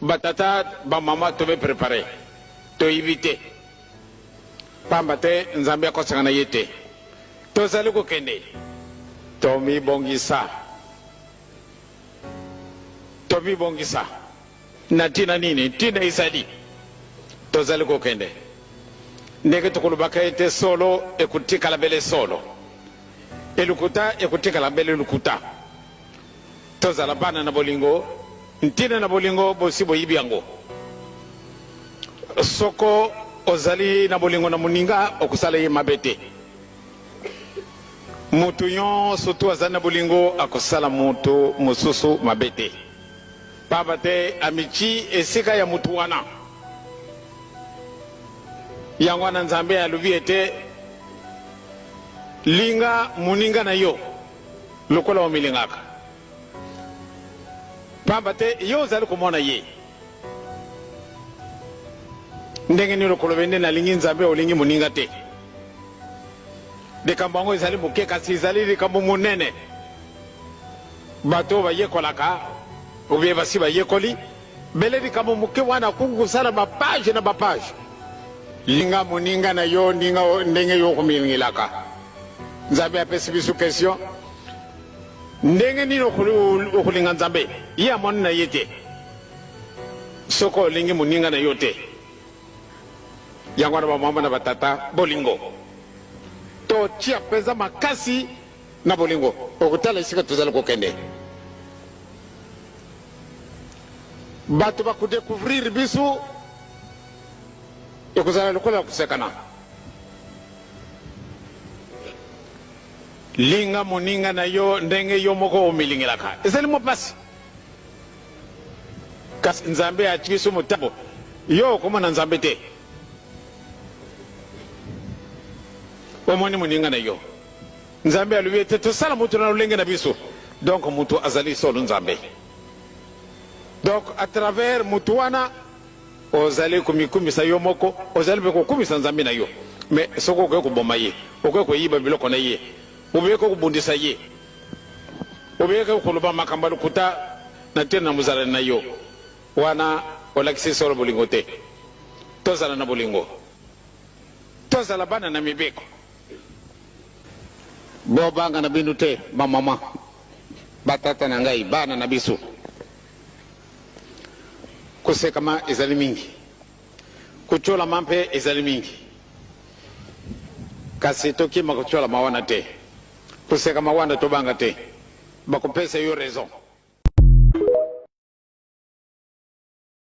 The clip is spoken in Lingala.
Batata, bamama, tobe prepare, toyibi te, pamba te Nzambe akosaka na ye te. Tozali kokende, tomibongisa, tomibongisa. Na ntina nini? Ntina ezali, tozali kokende. Ndenge tokolobaka ete solo ekotikala bele solo, elokuta ekotikala bele lokuta. Tozala bana na bolingo, ntina na bolingo bosi boyibi yango. Soko ozali na bolingo na moninga, okosala ye mabe te. Moto nyonso tu azali na bolingo akosala moto mosusu mabe te, pamba te amitii esika ya moto wana. Yango wana Nzambe alobi ete, Linga moninga na yo lokola omilingaka, pamba te yo ozali komona ye. Ndenge nini okoloba nde nalingi Nzambe, olingi moninga te? Likambo yango ezali moke, kasi ezali likambo monene. Bato oyo bayekolaka obie basi bayekoli bele likambo moke wana akoki kosala bapage na bapage. Linga moninga na yo ndinga ndenge yo okomilingelaka. Nzambe apesi biso question, ndenge nini okolinga Nzambe? Ye amoni na ye te. Soki olingi moninga na yo te. Yango wana bamama na batata, bolingo totia mpenza makasi na bolingo, okotala esika tozali kokende. Bato bakodecouvrir biso, ekozala lokola kosekana. Linga moninga na yo ndenge yo moko omilingelaka. Ezali mwa mpasi, kasi Nzambe atii biso motambo. Yo okomona Nzambe te, omoni moninga na yo. Nzambe alobi ete tosala moto na lolenge na biso. Donc moto azali solo Nzambe. Donc à travers moto wana ozali komikumisa yo moko, ozali mpe kokumisa Nzambe na yo. Mais soki okoki koboma ye, okoki koyiba biloko na ye, okoki kobundisa ye, okoki koloba makambo ya lokuta na ntina na mozalani na yo, wana olakisi solo bolingo te. Tozala na bolingo, tozala bana na mibeko. Bobanga na bino te, bamama, batata na ngai, bana na biso. Kosekama ezali mingi, kotyolama mpe ezali mingi, kasi tokima kotyolama wana te, kosekama wana tobanga te, bakopesa yo raison.